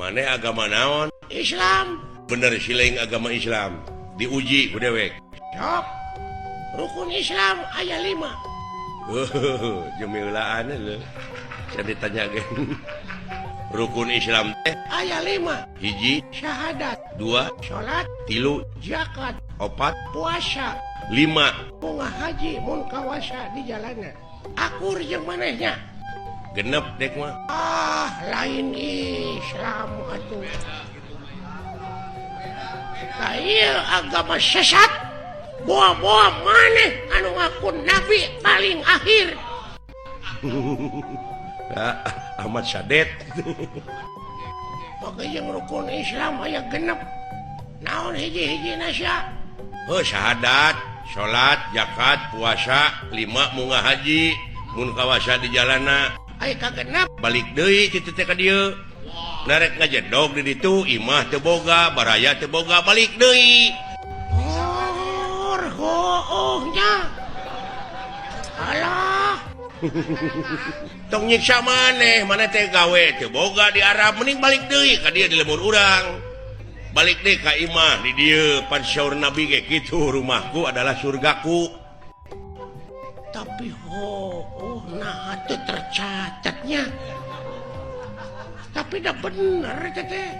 Maneh agama naon? Islam. Bener siling agama Islam. Diuji ku dewek. Sok. Rukun Islam aya 5. Jemilaan lho. Saya ditanya ge. Rukun Islam teh aya 5. 1 syahadat, 2 salat, 3 zakat, 4 puasa, 5 bunga haji mun kawasa di jalana. Akur jeung manehnya. Genep dek mah. Ah, lain Islam atuh. Tah ieu agama sesat. Boa-boa maneh anu ngaku nabi paling akhir. Ah, Ahmad Sadet. Pokoke jeung rukun Islam aya genep. Naon hiji-hiji nasya? Oh, syahadat, salat, zakat, puasa, 5 munga haji, mun kawasa di jalana. Aya kagenep balik deui kitu teh ka dieu. Narek ngajedog di ditu, imah teu boga, baraya teu boga, balik deui. Oh, hoohnya. Alah. Tong nyiksa maneh, maneh teh gawe teu boga di Arab, mending balik deui ka dieu di lembur urang. Balik deui ka imah di dieu, pan syaur Nabi ge kitu, rumahku adalah surgaku. Tapi oh, nah itu tercatatnya. Tapi dah bener teh.